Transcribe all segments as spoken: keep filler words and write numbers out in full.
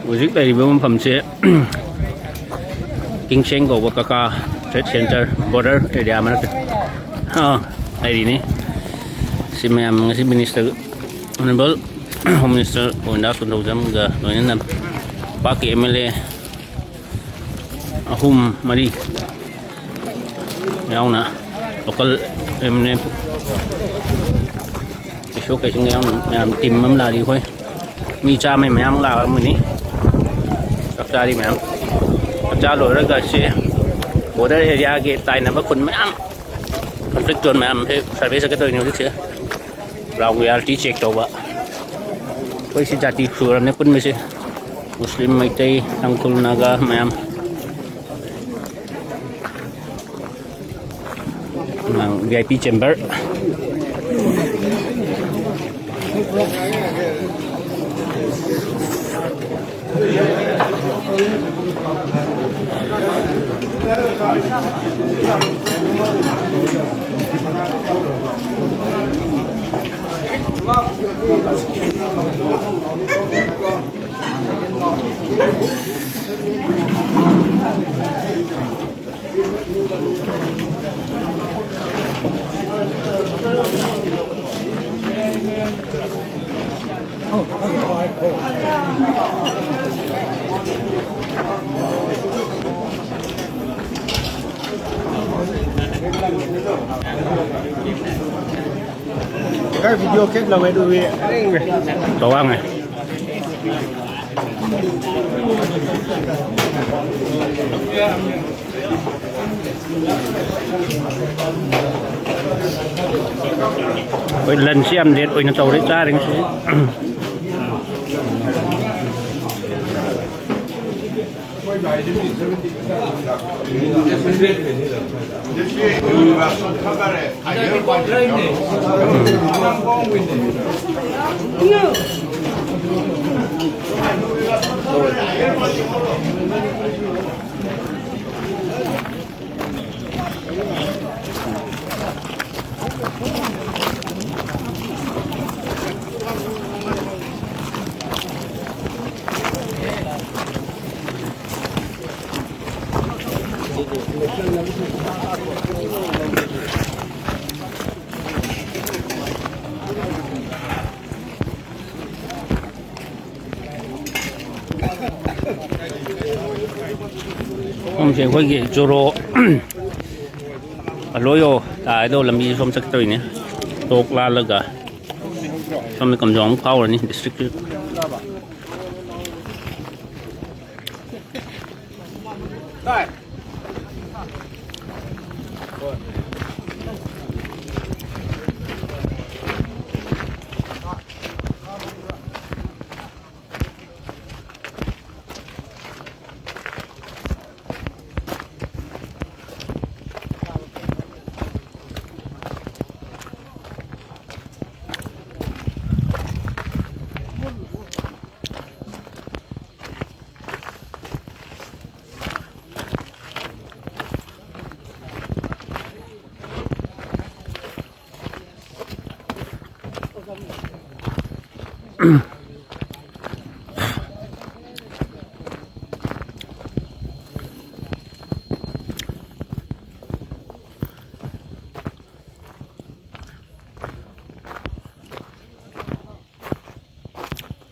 ꯍꯧꯖꯤꯛ ꯂꯩꯔꯤꯕ ꯃꯐꯝꯁꯦ ꯀꯤꯡꯁꯦꯡ ꯀꯧꯕ ꯀꯀꯥ ꯇ꯭ꯔꯦꯗ ꯁꯦꯟꯇꯔ ꯕꯣꯔꯗꯔ ꯑꯦꯔꯤꯌꯥ ꯃꯔꯛꯇ, ꯑꯥ, ꯂꯩꯔꯤꯅꯤ꯫ ꯁꯤ ꯃꯌꯥꯝ ꯉꯁꯤ ꯃꯤꯅꯤꯁꯇꯔ, ꯑꯣꯅꯔꯦꯕꯜ ꯍꯣꯝ ꯃꯤꯅꯤꯁꯇꯔ ꯒꯣꯕꯤꯟꯗꯥꯁ ꯀꯣꯟꯊꯧꯖꯝꯒ ꯂꯣꯏꯅꯅ ꯄꯥꯛꯀꯤ ꯑꯦꯝ ꯑꯦꯜ ꯑꯦ ꯑꯍꯨꯝ ꯃꯔꯤ ꯌꯥꯎꯅ, ꯂꯣꯀꯦꯜ ꯑꯦꯝ ꯑꯦꯜ ꯑꯦ ꯀꯩꯁꯨ ꯀꯩꯁꯨ ꯌꯥꯝ ꯃꯌꯥꯝ ꯇꯤꯝ ꯑꯃ ꯂꯥꯛꯏ꯫ ꯑꯩꯈꯣꯏ ꯃꯤ ꯆꯥꯝꯃꯩ ꯃꯌꯥꯝ ꯂꯥꯛꯑꯝꯒꯅꯤ꯫ ꯆꯥꯛ ꯆꯥꯔꯤ ꯃꯌꯥꯝ꯫ ꯆꯥꯛ ꯆꯥ ꯂꯣꯏꯔꯒ ꯁꯤ ꯕꯣꯔꯗꯔ ꯑꯦꯔꯤꯌꯥꯒꯤ ꯇꯥꯏꯅꯕ ꯈꯨꯟ ꯃꯌꯥꯝ, ꯀꯟꯐ꯭ꯂꯤꯛ ꯖꯣꯟ ꯃꯌꯥꯝꯁꯦ ꯁꯔꯚꯦ ꯆꯠꯀꯗꯧꯔꯤꯅꯤ ꯍꯧꯖꯤꯛꯁꯦ꯫ ꯒ꯭ꯔꯥꯎꯟ ꯔꯤꯌꯥꯂꯤꯇꯤ ꯆꯦꯛ ꯇꯧꯕ꯫ ꯑꯩꯈꯣꯏ ꯁꯤ ꯖꯥꯇꯤ ꯁꯨꯔꯕꯅꯦ ꯄꯨꯟꯕꯁꯦ꯫ ꯃꯨꯁꯂꯤꯝ, ꯃꯩꯇꯩ, ꯇꯥꯡꯈꯨꯜ, ꯅꯥꯒꯥ ꯃꯌꯥꯝ꯫ V I P chamber. ꯈꯔ ꯚꯤꯗꯤꯑꯣ ꯀ꯭ꯂꯤꯞ ꯂꯧꯋꯦ ꯑꯗꯨꯒꯤ꯫ ꯇꯧꯋꯥꯡꯉꯦ꯫ ꯑꯩꯈꯣꯏ ꯂꯟꯁꯁꯤ ꯌꯥꯝ ꯂꯦꯠ ꯑꯣꯏꯅ ꯇꯧꯔꯦ ꯆꯥꯔꯤꯉꯩꯁꯤ꯫ ꯁꯣꯝꯁꯦ ꯑꯩꯈꯣꯏꯒꯤ ꯖꯣꯔꯣ ꯑꯂꯣꯏꯌꯣ ꯇꯥꯏꯗꯣ ꯂꯝꯕꯤ ꯁꯣꯝ ꯆꯠꯀꯗꯧꯔꯤꯅꯦ꯫ ꯇꯣꯛ ꯂꯥꯜꯂꯒ ꯁꯣꯝꯗ ꯀꯝꯖꯣꯡ ꯑꯃꯨꯛ ꯐꯥꯎꯔꯅꯤ ꯗꯤꯁꯇ꯭ꯔꯤꯛꯀꯤ꯫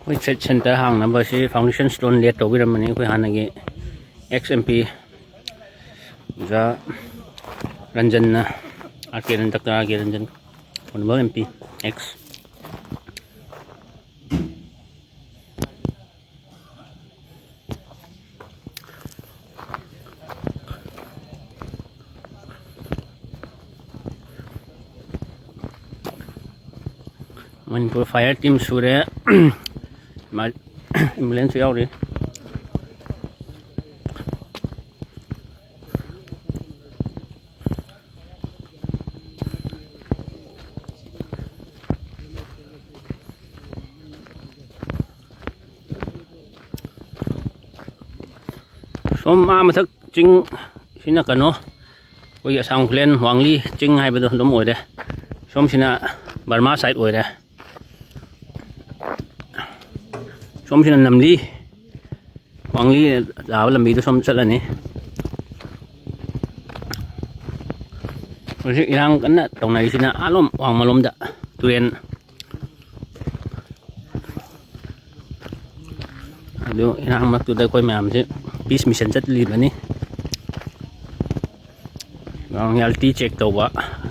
ꯑꯩꯈꯣꯏ ꯇ꯭ꯔꯦꯗ ꯁꯦꯟꯇꯔ ꯍꯥꯡꯅꯕ ꯑꯁꯤ foundation stone laid ꯇꯧꯕꯤꯔꯝꯕꯅꯤ ꯑꯩꯈꯣꯏ ꯍꯥꯟꯅꯒꯤ ex M P ꯑꯣꯖꯥ ꯔꯟꯖꯟꯅ, R K run-, Doctor R K Ranjan, Honorable M P, ex꯫ Manipur fire team ꯁꯨꯔꯦ꯫ ꯃꯥ-, ambulance ꯁꯨ ꯌꯥꯎꯔꯤ꯫ ꯁꯣꯝ ꯑꯥ ꯃꯊꯛ ꯆꯤꯡ ꯁꯤꯅ ꯀꯩꯅꯣ, ꯑꯩꯈꯣꯏꯒꯤ ꯑꯁꯥꯝ ꯈꯨꯂꯦꯟ ꯋꯥꯡꯂꯤ ꯆꯤꯡ ꯍꯥꯏꯕꯗꯣ ꯑꯗꯨꯝ ꯑꯣꯏꯔꯦ꯫ ꯁꯣꯝꯁꯤꯅ ꯕꯔꯃꯥ side ꯑꯣꯏꯔꯦ꯫ ꯁꯣꯝꯁꯤꯅ ꯅꯝꯂꯤ, ꯋꯥꯡꯂꯤ ꯇꯥꯕ ꯂꯝꯕꯤꯗꯣ ꯁꯣꯝ ꯆꯠꯂꯅꯤ꯫ ꯍꯧꯖꯤꯛ ꯏꯔꯥꯡ ꯀꯟꯅ ꯇꯧꯅꯔꯤꯁꯤꯅ ꯑꯥꯂꯣꯝ ꯋꯥꯡꯃꯂꯣꯝꯗ ꯇꯨꯔꯦꯟ꯫ ꯑꯗꯨ ꯏꯔꯥꯡ ꯃꯔꯛꯇꯨꯗ ꯑꯩꯈꯣꯏ ꯃꯌꯥꯝꯁꯦ peace mission ꯆꯠꯂꯤꯕꯅꯤ꯫ Ground reality check ꯇꯧꯕ,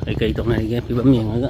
ꯀꯩꯀꯩ ꯇꯧꯅꯔꯤꯒꯦ ꯐꯤꯕꯝ ꯌꯦꯡꯉꯒ꯫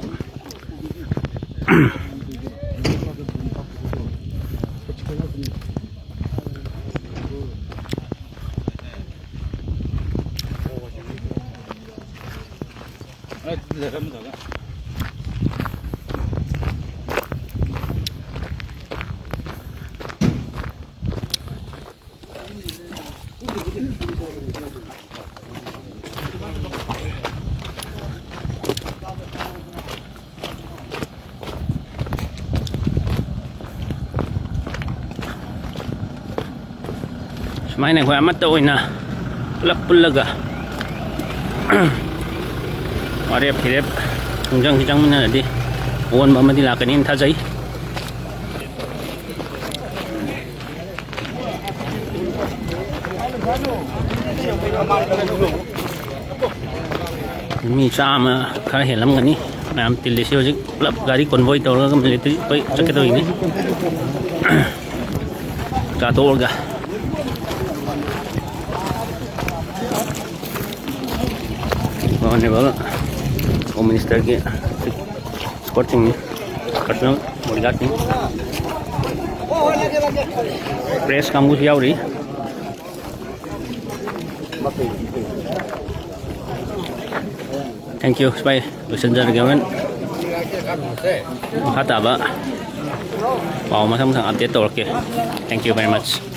ꯁꯨꯃꯥꯏꯅ ꯑꯩꯈꯣꯏ ꯑꯃꯠꯇ ꯑꯣꯏꯅ ꯄꯨꯂꯞ ꯄꯨꯜꯂꯒ ꯋꯥꯔꯦꯞ ꯐꯤꯔꯦꯞ ꯈꯣꯡꯖꯪꯁꯤ ꯆꯪꯃꯤꯟꯅꯔꯗꯤ ꯑꯑꯣꯟꯕ ꯑꯃꯗꯤ ꯂꯥꯛꯀꯅꯤꯅ ꯊꯥꯖꯩ꯫ ꯃꯤ ꯆꯥꯝꯃ ꯈꯔ ꯍꯦꯜꯂꯝꯒꯅꯤ ꯃꯌꯥꯝ ꯇꯤꯜꯂꯤꯁꯤ꯫ ꯍꯧꯖꯤꯛ ꯄꯨꯂꯞ ꯒꯥꯔꯤ convoy ꯇꯧꯔꯒ military ꯑꯩꯈꯣꯏ ꯆꯠꯀꯗꯧꯔꯤꯅꯤ꯫ ꯆꯥꯊꯣꯛꯑꯒ Honorable Home Ministerꯒꯤ escortꯁꯤꯡꯅꯤ, personal bodyguardꯅꯤ꯫ Press ꯀꯥꯡꯕꯨꯁꯨ ꯌꯥꯎꯔꯤ꯫ Thank you, ꯁꯤꯐꯥꯏ꯫ ꯂꯣꯏꯁꯤꯟꯖꯔꯒꯦ꯫ ꯍꯣꯔꯦꯟ ꯃꯈꯥ ꯇꯥꯕ ꯄꯥꯎ ꯃꯊꯪ ꯃꯊꯪ update ꯇꯧꯔꯛꯀꯦ꯫ Thank you very much꯫